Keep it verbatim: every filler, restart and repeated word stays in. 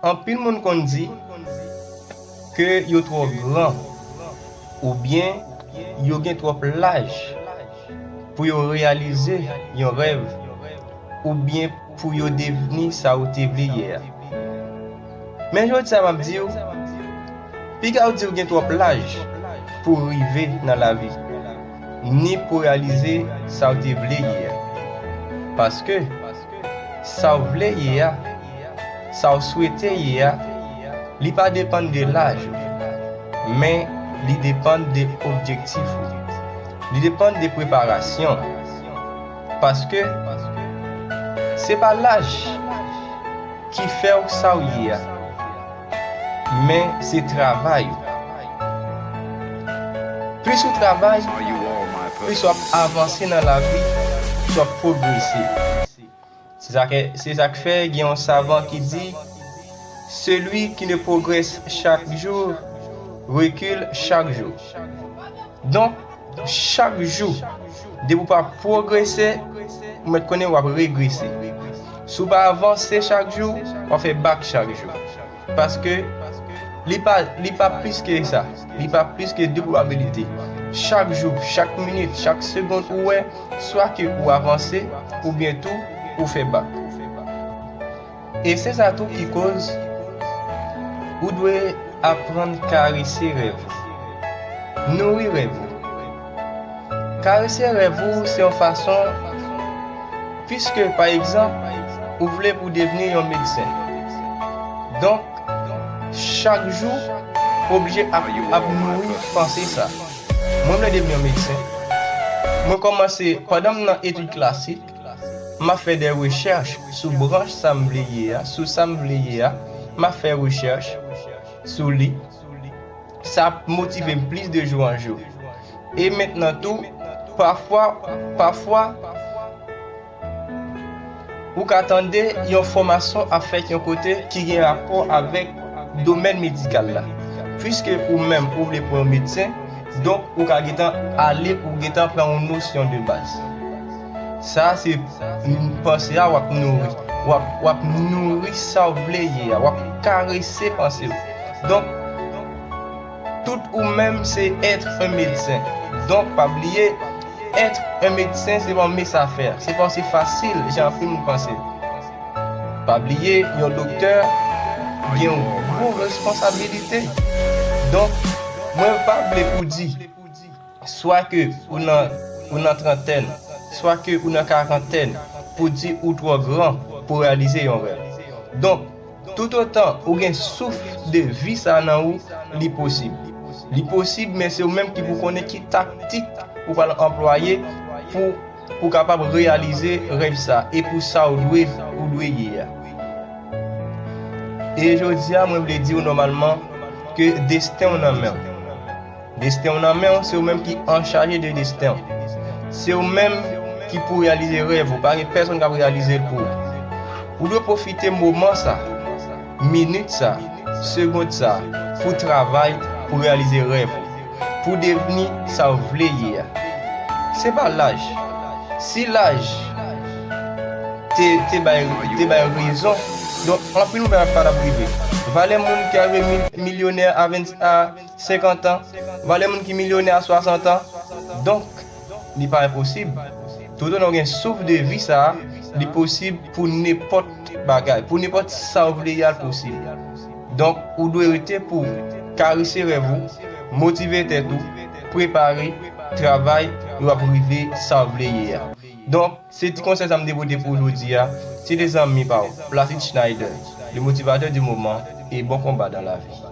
Anpil moun konn di ke yo twò gran oubyen yo gen twòp laj pou yo reyalize yon rèv oubyen pou yo devni sa ou te vle ye a. Men jodi a m ap di w, piga w di w gen twòp laj pou w rive nan lavi, ni pou w reyalize sa w te vle ye a. Paske sa w vle ye a, sa w swete ye a, li pa depann de laj ou, men li depann de objektif ou. Li depann de preparasyon w. Paske se pa laj ki fè w sa w ye a, men se travay ou. Plis ou travay, plis w ap avanse nan lavi, plis w ap pwogrese. Se sa ke, se sa k fè gen yon savan ki di, celui qui ne progresse chaque jour recule chaque jour. Donk, chak jou, depi w pa pwogrese, ou mèt konnen w ap regrese. Si w pa avanse chak jou, w ap fè bak chak jou. Paske li pa, li pa plis ke sa. Li pa plis ke de pwobabilite. Chak jou, chak minit, chak segonn ou wè, swa ke ou avanse, oubyen tou, ou fè bak. E se sa tou ki koz ou dwe aprann karese rèv ou. Nouri rèv ou. Karese rèv ou se yon fason, piske, pa egzanp, ou vle pou devni yon medsen. Donk, chak jou, ou oblije ap, ap nouri panse sa. Mwen vle devni yon medsen. Mwen kòmanse, pandan m nan etid klasik, m ap fè de rechèch sou branch sa m vle ye a, sou sa m vle ye a, m ap fè rechèch sou li. Sa ap motive m plis de jou an jou. E mentnan tou, pafwa, pafwa, ou ka tande yon fòmasyon ap fèt yon kote ki gen rapò avèk domèn medikal la. Piske ou menm, ou vle pou yon medsen, donk ou ka gentan ale, ou gentan pran yon nosyon de baz. Sa a se panse a w ap nouri. W ap, w ap nouri sa w vle ye a. W ap karese panse w. Donk, tout ou menm se être un médecin. Donk, pa bliye, être un médecin, se pa yon minm afè. Se pa se fasil, jan anpil moun panse. Pa bliye, yon doktè gen yon gwo responsabilite. Donk, mwen pa vle pou di, swa ke ou nan, ou nan trantèn, swa ke ou nan karantèn, pou di ou twò gran pou reyalize yon rèv. Donk, toutotan ou gen souf de vi sa nan ou, li posib. Li posib, men se ou menm ki pou konnen ki taktik ou pral anplwaye pou ou kapab reyalize rèv sa e pou sa ou dwe, ou dwe ye a. E jodi a, mwen vle di w nòmalman ke desten w nan men w. Desten w nan men w, se ou menm ki anchaje de desten w. Se ou menm ki pou reyalize rèv ou, pa gen pèsonn k ap reyalize l pou ou. Ou dwe pwofite moman sa, minit sa, segond sa, pou travay, pou reyalize rèv ou, pou devni sa w vle ye a. Se pa laj. Si laj te, te bay, te bay rezon, donk anpil moun pa, pa t ap rive. Valè moun ki rive mi-, milyonè a ven, a senkant an, valè moun ki milyonè a swasant an. Donk, li pa enposib. Toutotan w gen souf de vi sa a, li posib pou nenpòt bagay, pou nenpòt sa w vle ye a, l posib. Donk, ou dwe rete pou karese rèv ou, motive tèt ou, prepare, travay, e w ap rive sa w vle ye a. Donk, se ti konsèy sa m te pote pou w jodi a. Se te zanmi pa w, Placide Schneider, le motivateur du moment, et bon combat dans la vie.